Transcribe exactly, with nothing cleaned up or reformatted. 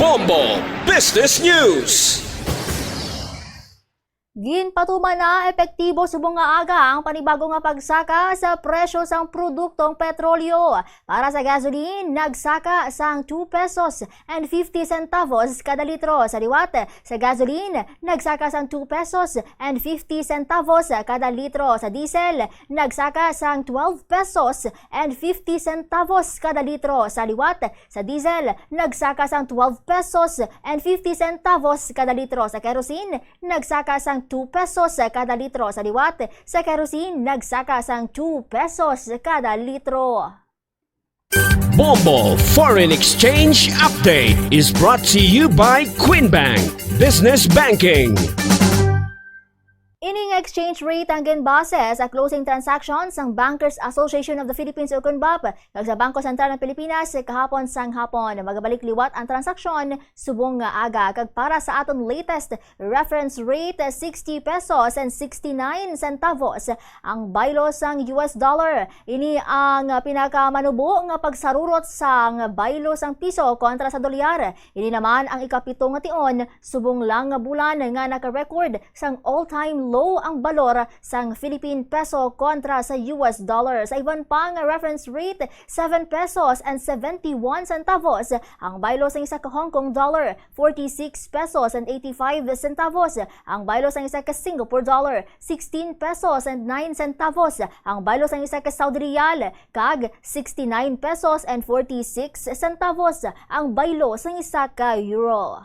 Bombo Business News. Ginpatuman na epektibo subong nga aga ang panibago nga pagsaka sa presyo sang produktong petrolyo. Para sa gasoline, nagsaka sang two pesos and fifty centavos kada litro. Sa liwat, sa gasoline, nagsaka sang two pesos and fifty centavos kada litro. Sa diesel, nagsaka sang twelve pesos and fifty centavos kada litro. Sa liwat, sa diesel, nagsaka sang twelve pesos and fifty centavos kada litro. Sa kerosene, nagsaka sang two pesos kada litro. Sa liwat, sa kerosene, nagsaka sang two pesos kada litro. Bombo Foreign Exchange Update is brought to you by Queen Bank Business Banking. Ini nga exchange rate ang ginbase sa closing transactions sang Bankers Association of the Philippines, o CONBAPH, kag sa Bangko Sentral ng Pilipinas kahapon sang hapon. Magabalik liwat ang transaksyon subong nga aga. Kag para sa aton latest reference rate, sixty pesos and sixty-nine centavos ang baylo sang U S dollar. Ini ang pinakamanubo nga pagsarurot sang baylo sang piso kontra sa dolyar. Ini naman ang ikapito nga tion subong lang nga bulan nga naka-record sang all-time low ang balor sang Philippine peso kontra sa U S dollar. Sa iban pa nga reference rate, seven pesos and seventy-one centavos ang baylo sang isa ka Hong Kong dollar, forty-six pesos and eighty-five centavos ang baylo sang isa ka Singapore dollar, sixteen pesos and nine centavos ang baylo sang isa ka Saudi riyal, kag sixty-nine pesos and forty-six centavos ang baylo sang isa ka euro.